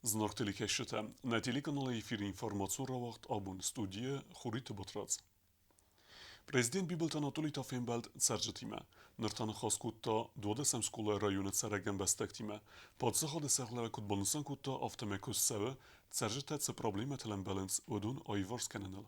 Зынаргъ телекӕсджытӕ, нӕ телеканалы эфиры информацион рауагъд абон студийы Хуриты Батрадз. Президент Бибылты Анатолий та фембӕлд цӕрджытимӕ. Ныр та ныхас кодта 12-ӕм скъолайы районы цӕрӕг ӕмбӕстӕгтимӕ. Паддзахады сӕргълӕууӕг куыд банысан кодта, афтӕмӕй куыст цӕуы, цӕрджытӕ цы проблемӕтыл ӕмбӕлынц, уыдон аиварс кӕныныл.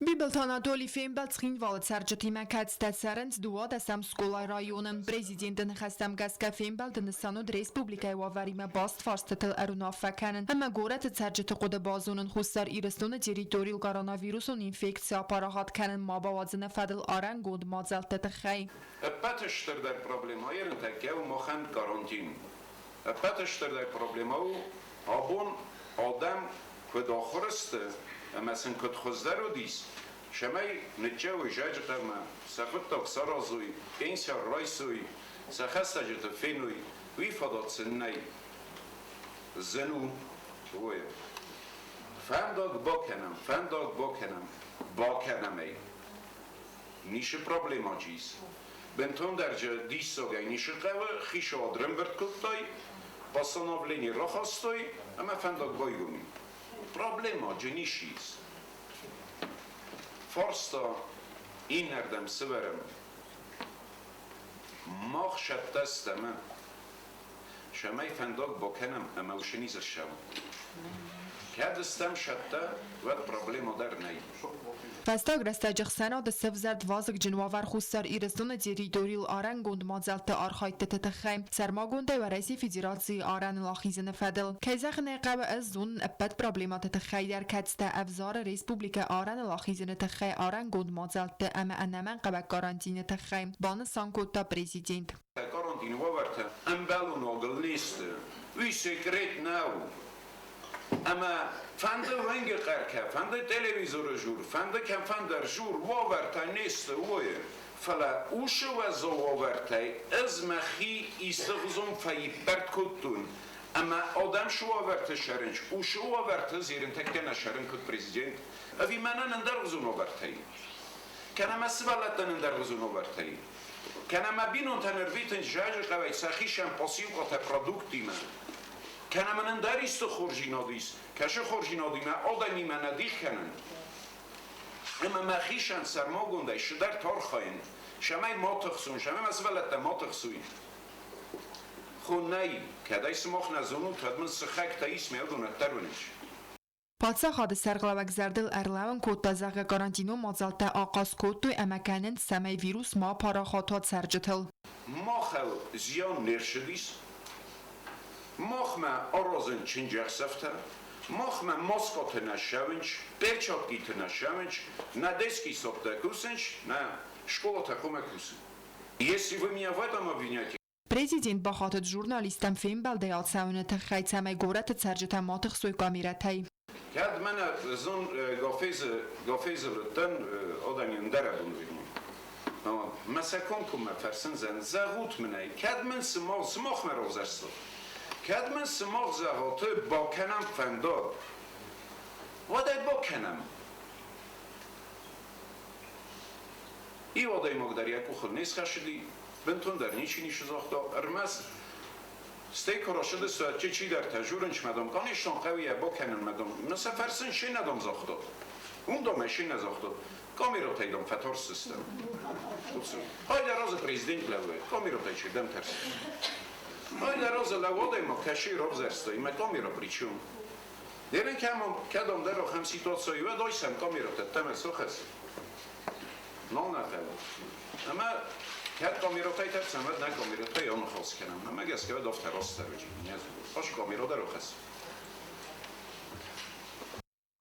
Бибылты Анатолий фембӕлд Цхинвалы цӕрджытимӕ, кӕцытӕ цӕрынц 12-ӕм скъолайы районы. Президенты ныхӕстӕм гӕсгӕ фембӕлды нысан уыд республикӕйы уавӕримӕ баст фарстытыл ӕруынаффӕ кӕнын ӕмӕ горӕты цӕрджыты хъуыды базонын Хуссар Ирыстоны территорийыл коронавирусон инфекци апарахат кӕнын ма бауадзыны фӕдыл арӕнгонд мадзӕлтты тыххӕй. Ӕппӕты стырдӕр проблемӕ ерынтӕккӕ у махӕн карантин. Ӕппӕты стырдӕр проблемӕ у абон адӕм куыд ахуыр сты ӕмӕ сын куыд хуыздӕр уыдис, цӕмӕй ныччӕуой зайджытӕмӕ, сӕ хъуыддаг саразой, пенсия райсой, сӕ хӕстӕджыты феной, уый фадат сын нӕй. Зын у, уый. Фӕндаг бакӕнӕм, фӕндаг бакӕнӕм, бакӕнӕм ӕй. Ницы проблемаджы ис. Бынтондӕр же диссагӕй ницы хъӕуы, хицауад рӕмбырд кодтой, постановление рахастой ӕмӕ фӕндаг байгом и. Проблемаджы ницы ис. Фарста иннӕрдӕм сывӕрӕм. Мах цӕттӕ стӕм, цӕмӕй фӕндаг бакӕнӕм ӕмӕ уыцы низ ссӕуы. Кӕд стӕм цӕттӕ, уӕд проблема дӕр нӕй. Фӕстаг рӕстӕджы хсӕнады сӕвзӕрд вазыгджын уавӕр Хуссар Ирыстоны территорийыл арӕнгонд мадзӕлтты архайдтыты тыххӕй, сӕрмагондӕй Уӕрӕсейы Федерацийы арӕныл ахизыны фӕдыл. Кӕй зӕгъын ӕй хъӕуы, ӕз зонын ӕппӕт проблемӕты тыххӕй дӕр, кӕцытӕ ӕвзары республикӕ арӕныл ахизыны тыххӕй арӕнгонд мадзӕлтты ӕмӕ ӕнӕмӕнгхъӕуӕг карантины тыххӕй, банысан кодта президент. Карантины уавӕртӕ ӕмбӕлонагыл не сты, уый секрет нӕу. Ӕмӕ фӕнды уынджы хъӕр фӕнды телевизоры жур, фӕнды кӕмфӕндӕр жур уавӕртӕ не сты, уый. Фӕлӕ уыцы уӕззау уавӕртӕй ӕз мӕхи истыгъуызон фӕиппӕрд кодтон, ӕмӕ адӕм цы уавӕрты цӕрынц, уыцы уавӕрты зеринтӕгтӕ нӕ цӕрын куыд президент, ӕви мӕнӕн ӕндӕргъуызон уавӕртӕй? Кӕнӕ мӕ сывӕллӕттӕн ӕндӕргъуызон уавӕртӕй? Кӕнӕ мӕ бинонтӕн ӕрвитынц зӕджы хъӕуӕй сӕхицӕн посилкъотӕ продукттимӕ? Кӕнӕ мын ӕндӕр исты хорздзинад ис, кӕсы хорздзинадимӕ адӕмимӕ нӕ дих кӕнын? Ӕмӕ мӕхицӕн сӕрмагондӕй цыдӕр архайын, цӕмӕй ма тыхсон, цӕмӕй мӕ сывӕллӕттӕ ма тыхсой. Хо нӕй, кӕд ӕй сымах нӕ зонут, уӕд мын сыхӕгтӕ ис, мӕ уыдон ӕддӕр уынынц. Паддзахады сӕргълӕууӕг зӕрдыл ӕрлӕууын кодта, зӕгъгӕ, карантинон мадзӕлттӕ ахъаз кодтой ӕмӕ кӕнынц, цӕмӕй вирус ма апарахат уа цӕрджытыл. Махӕн зиан не рцыдис, махмӕ аразын чындзӕхсӕвтӕ, махмӕ маскъаты нӕ ссӕуынц, перчаткиты нӕ ссӕуынц, нӕ детский садтӕ кусынц, нӕ школатӕ хъуамӕ кусын. Если вы меня в этом обвиняете, Президент бахатыд журналисттӕм фембӕлдӕй ацӕуыны тыххӕй, цӕмӕй горӕты цӕрджытӕ ма тыхсой камерӕтӕй. Кӕд мӕнӕ зон Гафезы Гафезы лыдтӕн адӕми ӕндӕрӕбон верни. Мӕ сӕ комкоммӕ фӕрсындзӕн, зӕгъут мын ӕй, кӕд мын сымах сымахмӕ равзӕрстат? Кӕд мын сымах зӕгъат, бакӕнӕм фӕндаг, уӕд ӕй бакӕнӕм. Иу адӕймаг дӕр йӕ къухыл не схӕцыди, бынтондӕр ничи ницы загъта, ӕрмӕст стӕй куы рацыдысты, чидӕртӕ журынчмӕ, дам, конечно, хъӕуы йӕ бакӕнынмӕ, дам, нӕ сӕ фӕрсын се нӕ, дам, загъта. Уым, дам, ӕй се нӕ загъта. Камеротӕй, дам, фӕтарстыстӕм. Ай дӕ разы президент лӕууы, камеротӕй чердӕм тӕрсы? Ай дӕ разы лӕууы адӕймаг, кӕсы равзӕрста, имӕ камера при чем? Дерен кӕдӕмдӕр ахӕм ситуацийы уӕд айсӕм камеротӕ, тӕмӕ сахӕс. Нал нӕ хъӕуы. Ӕмӕ кӕд камеротӕй тӕрсӕм, уӕд нӕ камеротӕй аныхас кӕнӕм. Ӕмӕ гӕсгӕ уӕд афтӕ растдӕр уыди. Ас камера дӕр охӕс.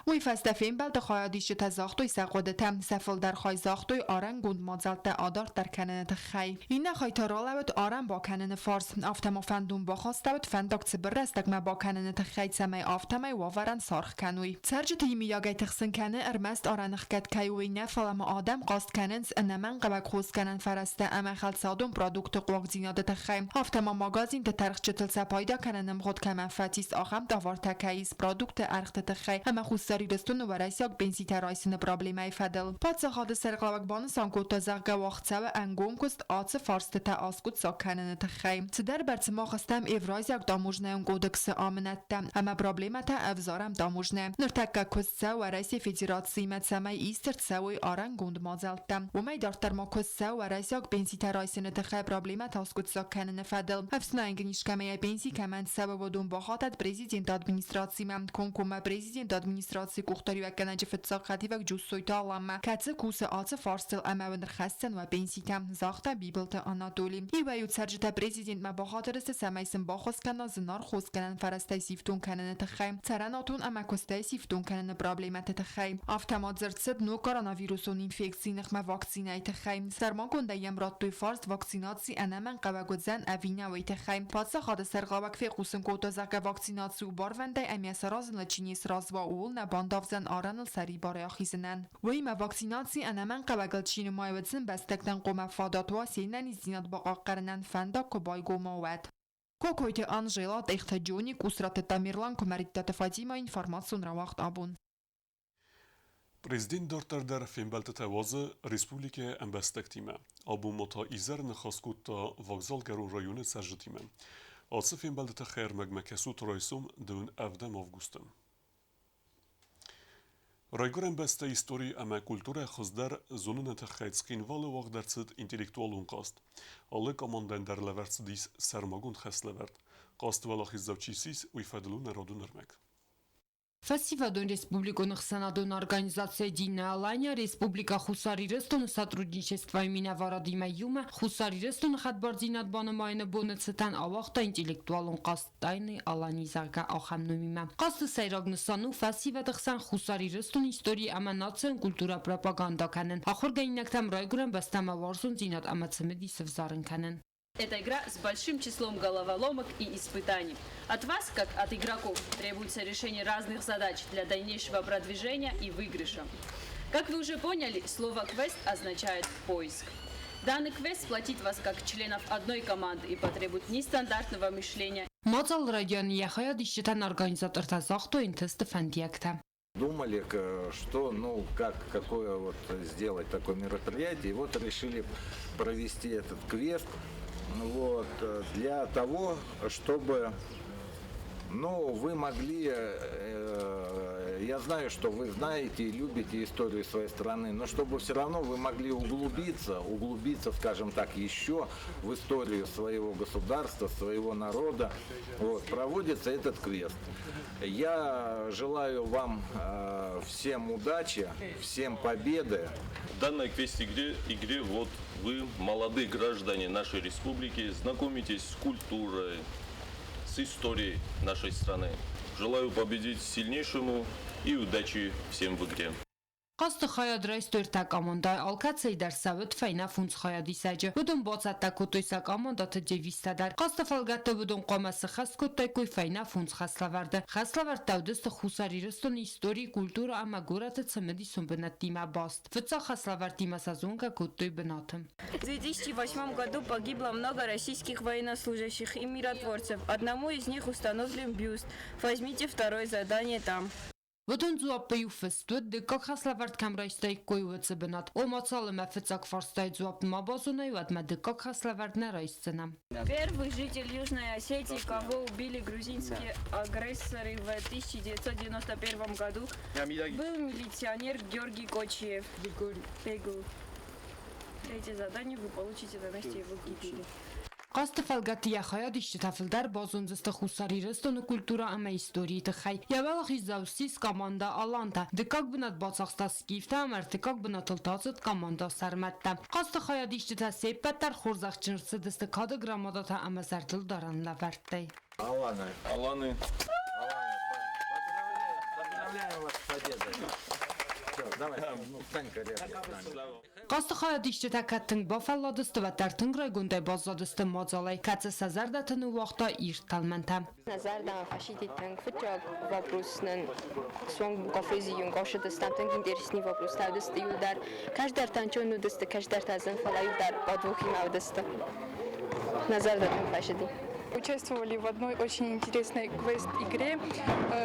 Уый фӕстӕ фембӕлды хайадисджытӕ загътой сӕ хъуыдытӕ, сӕ фылдӕр хай загътой арӕнгонд мадзӕлттӕ адарддӕр кӕныны тыххӕй. Иннӕ хай та ралӕууыд арӕн бакӕныны фарс. Афтӕ ма фӕндон бахастӕуыд фӕндаг цыбыр рӕстӕгмӕ бакӕныны тыххӕй, цӕмӕй афтӕмӕй уавӕрӕн саргъ кӕной. Цӕрджыты иумиагӕй тыхсын кӕны ӕрмӕст арӕныхгӕд кӕй у, уый нӕ, фӕлӕ ма адӕм хъаст кӕнынц ӕнӕмӕнгхъӕуӕг хосгӕнӕн фӕрӕзтӕ ӕмӕ хӕлцадон продуктты хъуагдзинады тыххӕй. Афтӕ ма магазинты тӕрхджытыл сӕ пайда кӕныны мгъуыд кӕмӕн фӕцис, ахӕм товартӕ кӕй ис продуктты ӕргъты тыххӕй ӕмӕ Хуссар. Хуссар Ирыстоны уӕрӕсейаг пенситӕ райсыны проблемӕйы фӕдыл. Паддзахады сӕргълӕууӕг банысан кодта, зӕгъгӕ, уагъд цӕуы ӕнгом куыст ацы фарстытӕ аскъуыддзаг кӕныны тыххӕй. Цыдӕр бӕрц мах стӕм Евразиаг таможнӕйон кодексы амынӕттӕ ӕмӕ проблемӕтӕ ӕвзарӕм таможнӕ. Ныртӕккӕ куыст цӕуы Уӕрӕсейы Федерациимӕ, цӕмӕй ист ӕрцӕуой арӕнгонд мадзӕлттӕ. Уымӕй дарддӕр ма куыст цӕуы уӕрӕсейаг пенситӕ райсыны тыххӕй проблемӕтӕ аскъуыддзаг кӕныны фӕдыл. Ӕфснайӕг искӕмӕй йӕ пенси кӕмӕн цӕуы, уыдон бахатӕд президенты администрацимӕ. Комкоммӕ президенты администрацийы къухдариуӕггӕнӕджы фыццаг хӕдивӕг Джуссойты Аланмӕ, кӕцы кусы ацы фарстыл ӕмӕ уын ӕрхӕсдзӕн уӕ пенситӕ, загъта Бибылты Анатоли. Иуӕй-иу цӕрджытӕ президентмӕ бахатыдысты, цӕмӕй сын баххуыс кӕна зынаргъ хосгӕнӕн фӕрӕзтӕй сифтонг кӕныны тыххӕй, цӕрӕнуатон ӕмӕ куыстӕй сифтонг кӕныны проблемӕты тыххӕй. Афтӕ ма дзырд цыд ног коронавирусон инфекцийы ныхмӕ вакцинӕйы тыххӕй. Сӕрмагондӕй йӕм радтой фарст вакцинаци ӕнӕмӕнгхъӕуӕг уыдзӕн ӕви нӕ, уый тыххӕй. Паддзахады сӕргълӕууӕг фехъусын кодта, зӕгъгӕ, вакцинаци у барвӕндӕй ӕмӕ саразыныл чи не сразы уа, ууыл нӕ бандавдзӕн арӕныл сӕрибарӕй ахизынӕн. Уыимӕ вакцинаци ӕнӕмӕнгхъӕуӕгыл чи нымайы, уыцы ӕмбӕстӕгтӕн хъуамӕ фадат уа се нӕниздзинад бахъахъхъӕнынӕн фӕндаг куы байгом уа, уӕд. Кокойты Анжела, Тъехты Джони, Къусраты Тамерлан, Куымӕридтаты Фатимӕ информацион рауагъд абон. Президент дарддӕр дӕр фембӕлдтытӕ уадзы республикӕйы ӕмбӕстӕгтимӕ. Абон ма та изӕр ныхас кодта Вокзалгӕрон районы цӕрджытимӕ. Ацы фембӕлды тыххӕй ӕрмӕгмӕ кӕсут райсом дыууын ӕвдӕм августы. Райгуырӕн бӕстӕйы истори ӕмӕ культурӕ хуыздӕр зоныны тыххӕй Цхинвалы уагъд ӕрцыд интеллектуалон хъазт. Алы командӕн дӕр лӕвӕрд цыдис сӕрмагонд хӕслӕвӕрд. Хъазты уӕлахиздзау чи ссис, уый фӕдыл у народон ӕрмӕг. Фӕсивӕдон республикон ӕхсӕнадон организаци «Динная Алания» Республикӕ Хуссар Ирыстоны сотрудничествойы минӕварадимӕ иумӕ Хуссар Ирыстоны хӕдбардзинад банымайыны боны цытӕн ауагъта интеллектуалон хъазт «Тайны Алании», зӕгъгӕ, ахӕм номимӕ. Хъазты сӕйраг нысан у фӕсивӕды хсӕн Хуссар Ирыстоны истори ӕмӕ национ культурӕ пропагандӕ кӕнын, ахуыргӕнинӕгтӕм райгуырӕн бӕстӕмӕ уарзондзинад ӕмӕ цымыдис ӕвзарын кӕнын. Это игра с большим числом головоломок и испытаний. От вас, как от игроков, требуется решение разных задач для дальнейшего продвижения и выигрыша. Как вы уже поняли, слово «квест» означает «поиск». Данный квест сплотит вас как членов одной команды и потребует нестандартного мышления. Мадзал райдианы йӕ хайадисджытӕн организатортӕ загътой ӕнтысты фӕндиӕгтӕ. Думали, что, ну, как, какое вот сделать такое мероприятие. И вот решили провести этот квест вот, для того, чтобы, ну, вы могли, я знаю, что вы знаете и любите историю своей страны, но чтобы все равно вы могли углубиться, углубиться, скажем так, еще в историю своего государства, своего народа. Вот, проводится этот квест. Я желаю вам всем удачи, всем победы. В данной квест-игре игре вот вы, молодые граждане нашей республики, знакомитесь с культурой, с историей нашей страны. Желаю победить сильнейшему и удачи всем в игре. Хъазты хайад райстой ӕртӕ командӕйы, алкӕцӕй дӕр сӕ уыд фӕйнӕ фондз хайадисӕджы. Уыдон бацӕттӕ кодтой сӕ командӕты девизтӕ дӕр. Хъазты фӕлгӕтты уыдон хъуамӕ сыххӕст кодтаиккой фӕйнӕ фондз хӕслӕвӕрды. Хӕслӕвӕрдтӕ уыдысты Хуссар Ирыстоны истори, культурӕ ӕмӕ горӕты цымыдисон бынӕттимӕ баст. Фыццаг хӕслӕвӕрдтимӕ сӕ зонгӕ кодтой бынаты. В 2008 году погибло много российских военнослужащих и миротворцев. Одному из них установлен бюст. Возьмите второе задание там. Уыдон дзуаппы-иу фыст уыд, дыккаг хӕслӕвӕрд кӕм райстаиккой, уыцы бынат. Ома цалынмӕ фыццаг фарстайы дзуапп ма базоной, уӕдмӕ дыккаг хӕслӕвӕрд нӕ райсдзынӕ. Первый житель Южной Осетии, кого убили грузинские агрессоры в 1991 году, был милиционер Георгий Кочиев. Бегу. Третье задание вы получите на месте его гибели. Хъазты фӕлгӕтты йӕ хайадисджытӕ фылдӕр базондзысты Хуссар Ирыстоны культурӕ ӕмӕ историйы тыххӕй. Йӕ уӕлахиздзау ссис командӕ Алантӕ. Дыккаг бынат бацахста Скифтӕ ӕмӕ ӕртыккаг бынатыл та ацыд командӕ Сӕрмӕттӕ. Хъазты хайадисджытӕ се ппӕт дӕр хорзӕхджын рцыдысты кады грамотатӕ ӕмӕ зӕрдылдарӕн лӕвӕрттӕй. Аланы. Аланы. Поздравляем вас с победой. Все, давай, ну, встань-ка рядом с нами. Хъазты хайадисджытӕ кӕд тынг бафӕлладысты, уӕддӕр тынг райгондӕй баззадысты мадзалӕй, кӕцы сӕ зӕрдӕты ныууагъта ирд тӕлмӕнтӕ. Нӕ зӕрдӕмӕ фӕсидти тынг фыццаг вопрос нын суанг кафези ӕнкъарсыдыстӕм тынг интересный вопростӕ уыдысты иуылдӕр. Кӕстӕртӕн чон уыдысты, кӕстӕртӕ зын, фӕлӕ иуылдӕр подвохимӕ уыдысты. Нӕ зӕрдӕ тынг фӕсыди. Участвовали в одной очень интересной квест-игре,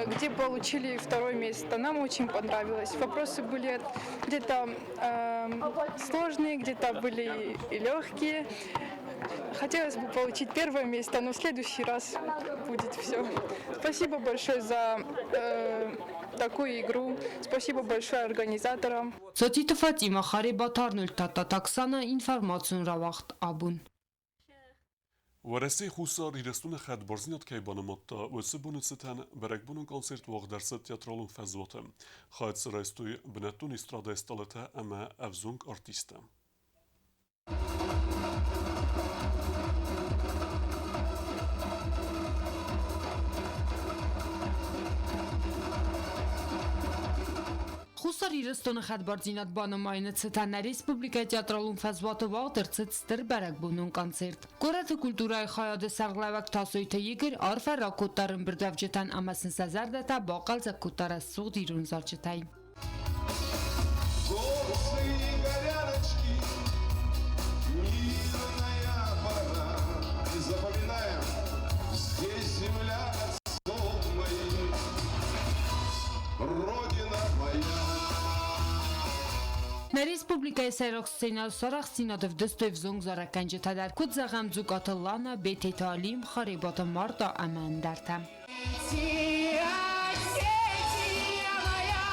где получили второе место. Нам очень понравилось. Вопросы были где-то сложные, где-то были и легкие. Хотелось бы получить первое место, но в следующий раз будет все. Спасибо большое за такую игру. Спасибо большое организаторам. Цоциты Фатима Харебат Арнольд Тататаксана информацион равахт абун. Уӕрӕсейы Хуссар Ирыстоны хӕдбардзинад кӕй банымадта, уыцы боны цытӕн бӕрӕгбонон концерт уагъд ӕрцыд театралон фӕзуаты. Хайад дзы райстой бынӕттон эстрадӕйы стъалытӕ ӕмӕ ӕвзонг артисттӕ. Хуссар Ирыстоны хӕдбардзинад банымайыны цытӕн нӕ республикӕйы театралон фӕзуаты уагъд ӕрцыд стыр бӕрӕгбонон концерт. Горӕты культурӕйы хайады сӕргълӕууӕг Тасойты Игорь арфӕ ракодта ӕрӕмбырдуӕвджытӕн ӕмӕ сын сӕ зӕрдӕтӕ бахъӕлдзӕг кодта рӕсугъд ирон зарджытӕй. Горцы и горяночки, мирная пора. И запоминаем, здесь земля отцов моих, Родина моя. Нӕ республикӕйы сӕйраг сценӕйыл сарӕхстдзинад ӕвдыстой ӕвзонг зарӕггӕнджытӕ дӕр, куыд зӕгъӕм, Дзукъаты Лана, Бететы Алим, Харебаты Марта ӕмӕ ӕндӕртӕ. Осетия моя,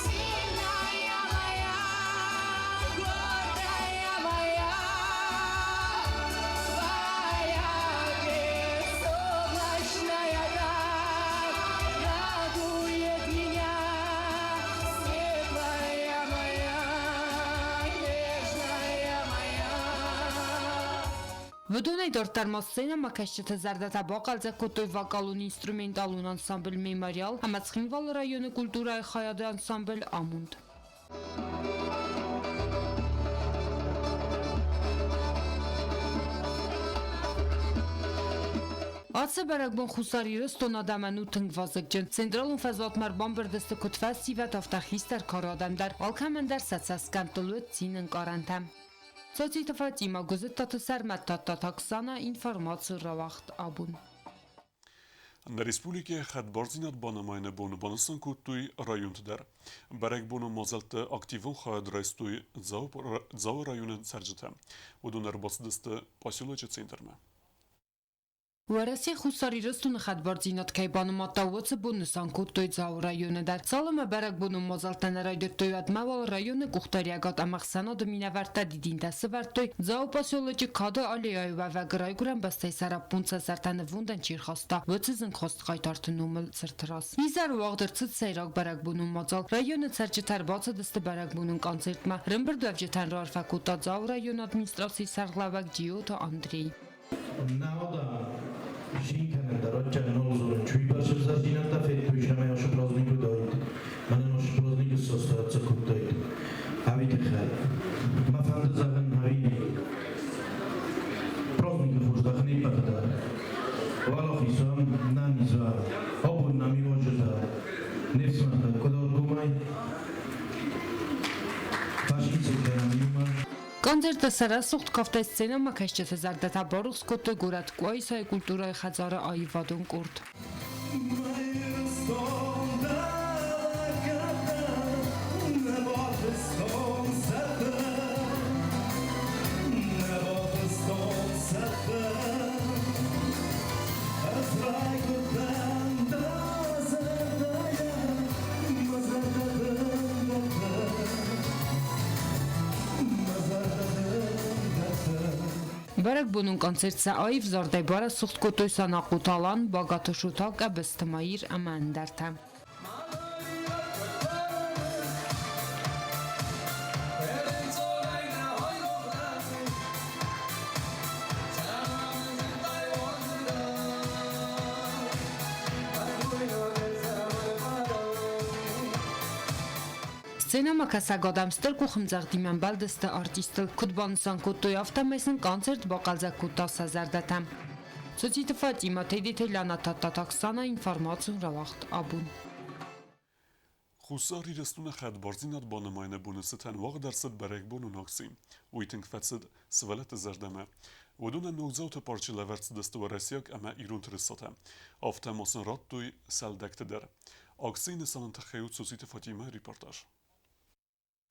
сильная моя, гордая моя, твоя безоблачная даль радует меня, светлая моя, нежная моя. Уыдонӕй дарддӕр ма сценӕмӕкӕсджыты зӕрдӕтӕ бахъӕлдзӕг кодтой вокалон-инструменталон ансамбль «Мемориал» ӕмӕ Цхинвалы районы культурӕйы хайады ансамбль «Амонд». Ацы бӕрӕгбон Хуссар Ирыстоны адӕмӕн у тынг вазыгджын. Централон фӕзуатмӕ ӕрбамбырд сты куыд фӕсивӕд, афтӕ хистӕр кары адӕм дӕр. Алкӕмӕн дӕр сӕ цӕсгӕмттыл уыд цины ӕнкъарӕнтӕ. Цоциты Фатимӕ, Гуызыттаты Сӕрмӕт, Тадтаты Оксана, информаци рауагъд абон. Нӕ республикӕйы хӕдбардзинад банымайыны бон банысан кодтой районты дӕр. Бӕрӕгбоны мадзӕлтты активон хайад райстой Дзауы районы цӕрджытӕ. Уыдон ӕрбацыдысты поселочы центрмӕ. Уӕрӕсе Хуссар Ирыстоны хӕдбардзинад кӕй банымадта, уыцы бон нысан кодтой Дзауы районы дӕр. Цалынмӕ бӕрӕгбонон мадзӕлттӕ нӕ райдыдтой, уӕдмӕ уал районы къухдариӕгад ӕмӕ ӕхсӕнады минӕвӕрттӕ дидинтӕ сывӕрдтой Дзауы поселочы Кады аллеяйы уӕвӕг райгуырӕн бӕстӕйы сӕраппонд сӕ сӕртӕ нывондӕн чи рхаста, уыцы зынгхуыст хъайтарты номыл цырты раз. Изӕры уагъд ӕрцыд сӕйраг бӕрӕгбонон мадзал. Районы цӕрджытӕ ӕрбацыдысты бӕрӕгбонон концертмӕ. Ӕрӕмбырдуӕвджытӕн раарфӕ кодта Дзауы районы администрацийы сӕргълӕууӕг Джиоты Андрей. Нӕ зин кӕнӕн дӕр адтӕй нолдзорӕн. Чуйбӕрц ӕвзӕрдзийнӕдтӕ федтой, цӕмӕй ошо праздник удаид. Мӕнӕн ошо праздник исостояться кодтаид. Ӕви туххӕй. Мӕ фӕнды зӕгъын, ӕви праздники хорздӕх не ппӕты дӕр. Уӕлахиз уӕм, нӕниз уӕ, абон нӕм иуазджытӕ, не фсымӕртӕ Къуыдаргомӕй, фашистты кӕнӕм иумӕ. Концерты сӕ рӕсугъд кафтӕй сценӕмӕкӕсджыты зӕрдӕтӕ барухс кодтой горӕт Къуайсайы культурӕйы хӕдзары аивадон къорд. Бӕрӕгбонон концерт сӕ аив зардӕй барӕсугъд кодтой Санахъоты Алан, Багаты Шота, Къӕбысты Маир ӕмӕ ӕндӕртӕ. Сценӕмӕкӕсӕг адӕм стыр къухӕмдзӕгъдимӕ ӕмбӕлдысты артисттыл. Куыд банысан кодтой, афтӕмӕй сын концерт бахъӕлдзӕг кодта сӕ зӕрдӕтӕ. Цоциты Фатимӕ, Тедеты Лянӕ, Тадтаты Оксана, информацион рауагъд абон. Хуссар Ирыстоны хӕдбардзинад банымайыны боны цытӕн уагъд ӕрцыд бӕрӕгбонон акци. Уый тынг фӕцыд сывӕллӕтты зӕрдӕмӕ. Уыдонӕн ногдзауты парчы лӕвӕрд цыдысты уӕрӕсейаг ӕмӕ ирон тырысатӕ. Афтӕ ма сын радтой сӕлдӕгты дӕр. Акцийы нысаны тыххӕй у Цоциты Фатимӕйы репортаж.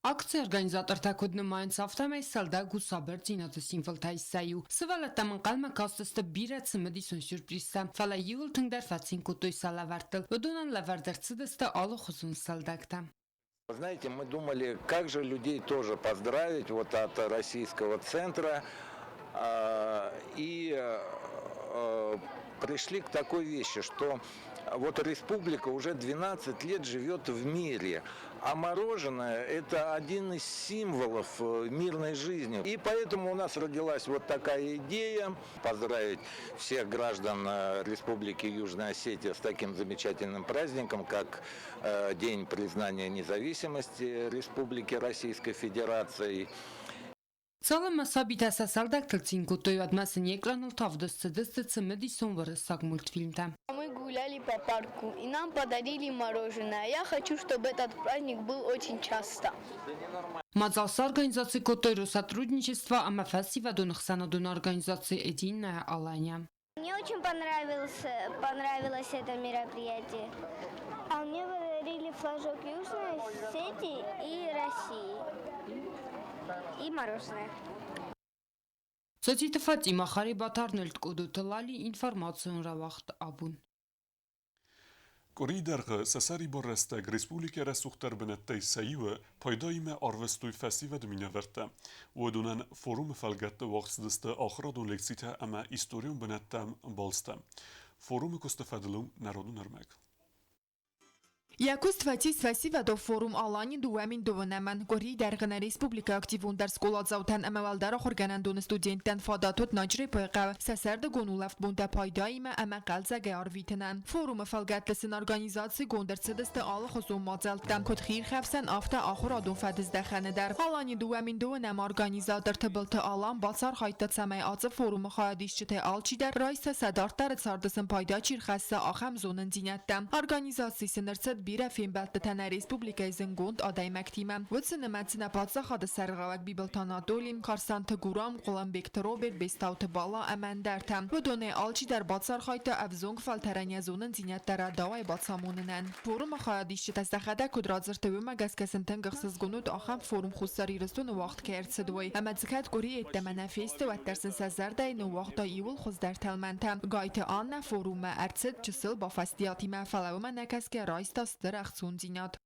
Акцийы организатортӕ куыд нымайынц, афтӕмӕй сӕлдӕг у сабырдзинады символтӕй сӕ иу. Сывӕллӕттӕм ӕнхъӕлмӕ кастысты бирӕ цымыдисон сюрпризтӕ, фӕлӕ иууыл тынгдӕр фӕцин кодтой сӕ лӕвӕрттыл. Уыдонӕн лӕвӕрд ӕрцыдысты алыхуызон сӕлдӕгтӕ. Знаете, мы думали, как же людей тоже поздравить вот от российского центра. И пришли к такой вещи, что вот республика уже 12 лет живет в мире, а мороженое – это один из символов мирной жизни. И поэтому у нас родилась вот такая идея поздравить всех граждан Республики Южная Осетия с таким замечательным праздником, как День признания независимости Республики Российской Федерации. Цалынмӕ сабитӕ сӕ сӕлдӕгтыл цин кодтой, уӕдмӕ сын экраныл тавды цыдысты цымыдисон уырыссаг мультфильмтӕ. Мы гуляли по парку, и нам подарили мороженое. Я хочу, чтобы этот праздник был очень часто. Мадзал сорганизаци кодтой Россотрудничество ӕмӕ фӕсивӕдон ӕхсӕнадон организаци «Единая Алания». Мне очень понравилось это мероприятие. А мне подарили флажок Южной Осетии и России. И мороженое. Цоциты Фатима, Харибат Арнольд, Къодоты Лали, информацион рауагъд Абон. Къуырийы дӕргъы сӕ сӕрибар рӕстӕг республикӕйы рӕсугъддӕр бынӕттӕй сӕ иуы пайдаимӕ арвыстой фӕсивӕды минӕвӕрттӕ. Уыдонӕн форумы фӕлгӕтты уагъд цыдысты ахуырадон лекцитӕ ӕмӕ историон бынӕттӕм балцтӕ. Форумы куысты фӕдыл у народон ӕрмӕг. Йӕ куыст фӕцис фӕсивӕдон форум Алани 2002-ӕмӕн. Къуырийы дӕргъы нӕ республикӕйы активондӕр скъоладзаутӕн ӕмӕ уӕлдӕр ахуыргӕнӕндоны студенттӕн фадат уыд Наджрепойы хъӕуы сӕ сӕрдыгон улӕфтбонтӕ пайдаимӕ ӕмӕ хъӕлдзӕгӕй арвитынӕн. Форумы фӕлгӕтты сын организацигонд ӕрцыдысты алыхуызон мадзӕлттӕ, куыд хиирхӕфсӕн, афтӕ ахуырадон фӕдыздӕхӕны дӕр. Алани 2002-ӕм организатор Тыбылты Алан бацархайдта, цӕмӕй ацы форумы хайадисджытӕй алчидӕр райса сӕ дарддӕры царды сын пайда чи рхӕсса, ахӕм зонындзинӕдтӕ. Организаци сын ӕрцыд бирӕ фембӕлдтытӕ нӕ республикӕйы зындгонд адӕймӕгтимӕ. Уыцы нымӕцы нӕ паддзахады сӕргълӕууӕг Бибылты Анатоли, Карсанты Гурам, Хъуылымбегты Роберт, Бестауты Бала ӕмӕ ӕндӕртӕ. Уыдонӕй алчидӕр бацархайдта ӕвзонг фӕлтӕрӕн йӕ зонындзинӕдтӕ рӕдауӕй бацамонынӕн. Форумы хайадисджытӕ сӕхӕдӕг куыд радзырдтой, уымӕ гӕсгӕ сын тынг ӕхсызгон уыд ахӕм форум Хуссар Ирыстоны уагъд кӕй ӕрцыд, уый. Ӕмӕ дзы кӕд къуыри йеддӕмӕ нӕ фесты, уӕддӕр сын сӕ зӕрдӕйы ныууагъта иууыл хуыздӕр тӕлмӕнтӕ. Гайты Аннӕ форуммӕ ӕрцыд чысыл бафӕстиатимӕ, фӕлӕ уымӕ нӕ кӕсгӕ райста стыр ӕхцондзинад.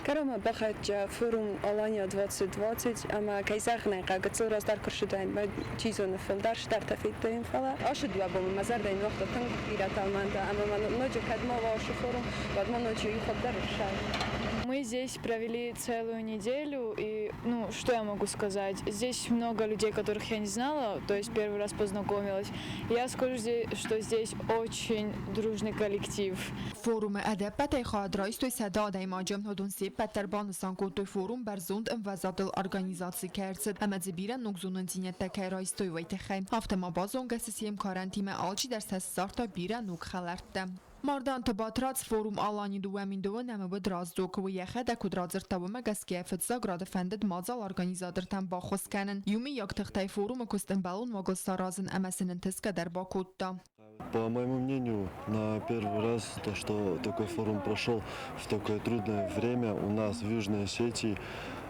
Кӕронмӕ бахӕццӕ форум Алания 2020 ӕмӕ, кӕй зӕгъын ӕй хъӕуы, гыццыл раздӕр куы рцыдаин, чи зоны, фылдӕр цыдӕртӕ федтаин, фӕлӕ ацы дыууӕ боны мӕ зӕрдӕйы ныууагъта тынг бирӕ тӕлмӕнтӕ ӕмӕ ма ноджы кӕд ма уа ацы форум, уӕд ма ноджы иу хатт дӕр ӕрсайын. Мы здесь провели целую неделю, и, ну, что я могу сказать? Здесь много людей, которых я не знала, то есть первый раз познакомилась. Я скажу, что здесь очень дружный коллектив. Форумы ӕдӕппӕтӕй хайад райстой 100 адӕймаджы. Уыдон се ппӕт дӕр банысан кодтой, форум бӕрзонд ӕмвӕзадыл организаци кӕй ӕрцыд ӕмӕ дзы бирӕ ног зонындзинӕдтӕ кӕй райстой, уый тыххӕй. Афтӕ ма базонгӕ сты се мкарӕнтимӕ, алчидӕр сӕ ссардта бирӕ ног хӕлӕрттӕ. Марданты Батрадз форум Алани 2002-ӕмы уыд раздзог. Уый йӕхӕдӕг куыд радзырдта, уымӕ гӕсгӕ фыццаг рады фӕндыд мадзал организатортӕн баххуыс кӕнын, иумӕйаг тыхтӕй форумы куыст ӕмбӕлон уагыл саразын ӕмӕ сын ӕнтысгӕ дӕр бакодта. По моему мнению, на первый раз то, что такой форум прошел в такое трудное время у нас в Южной Осетии,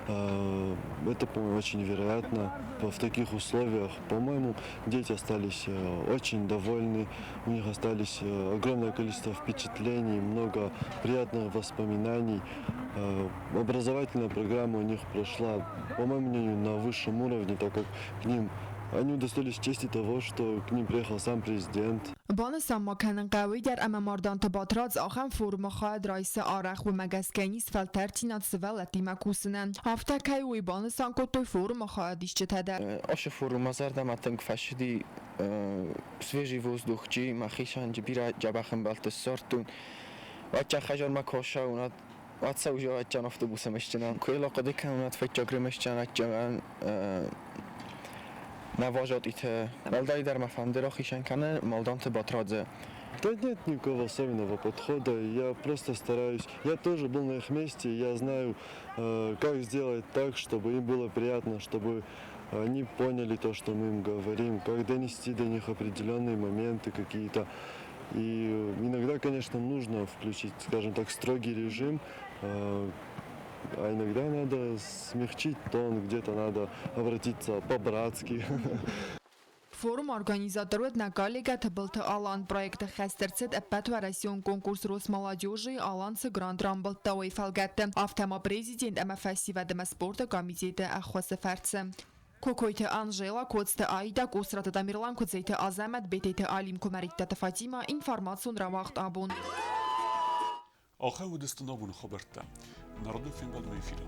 это, по-моему, очень невероятно. В таких условиях, по-моему, дети остались очень довольны, у них остались огромное количество впечатлений, много приятных воспоминаний. Образовательная программа у них прошла, по моему мнению, на высшем уровне, так как к ним они удостоились чести того, что к ним приехал сам президент. Банысан ма кӕнын хъӕуы дӕр ӕмӕ Марданты Батрадз ахӕм форумы хайад райсы арӕх, уымӕ гӕсгӕ низ фӕлтӕрддзинад сывӕллӕттимӕ кусынӕн. Афтӕ кӕй у, уый банысан кодтой форумы хайадисджытӕ дӕр. Ацы форум мӕ зӕрдӕмӕ тынг фӕцыди. Свежий воздух чи мӕхицӕн бирӕ дзӕбӕх ӕмбӕлтты ссардтон. Уӕддӕр хӕдзармӕ куы ацӕуын, уӕд цӕугӕ автобусы мӕстджынӕн. Куы йыл ахъуыды кӕнын, уӕд фыццаг рымысдзӕн адджынӕн нӕ вазотъиты. Уӕлдайдӕр мӕ фӕнды рахицӕн кӕнын Малданты Батрадзы. Да нет никакого особенного подхода. Я просто стараюсь. Я тоже был на их месте. Я знаю, как сделать так, чтобы им было приятно, чтобы они поняли то, что мы им говорим, как донести до них определенные моменты какие-то. И иногда, конечно, нужно включить, скажем так, строгий режим, а иногда надо смягчить тон, где-то надо обратиться по-братски. Форум организатор уыд нӕ коллегӕ Тыбылты Алан. Проекты хӕст ӕрцыд ӕппӕтуӕрӕсеон конкурс Росмолодежи Аланцы грант рамбылдта уый фӕлгӕтты, афтӕ ма президент ӕмӕ фӕсивӕд ӕмӕ спорты комитеты ӕххуысы фӕрцы. Кокойты Анжела, Коцты Аида, Къусраты Тамерлан, Куыдзеты Азӕмӕт, Бететы Алим, Куымӕридтаты Фатимӕ, информацион рауагъд абон. Ахӕм уыдысты нӕ абоны хабӕрттӕ. Народон фембӕлдмӕ эфиры.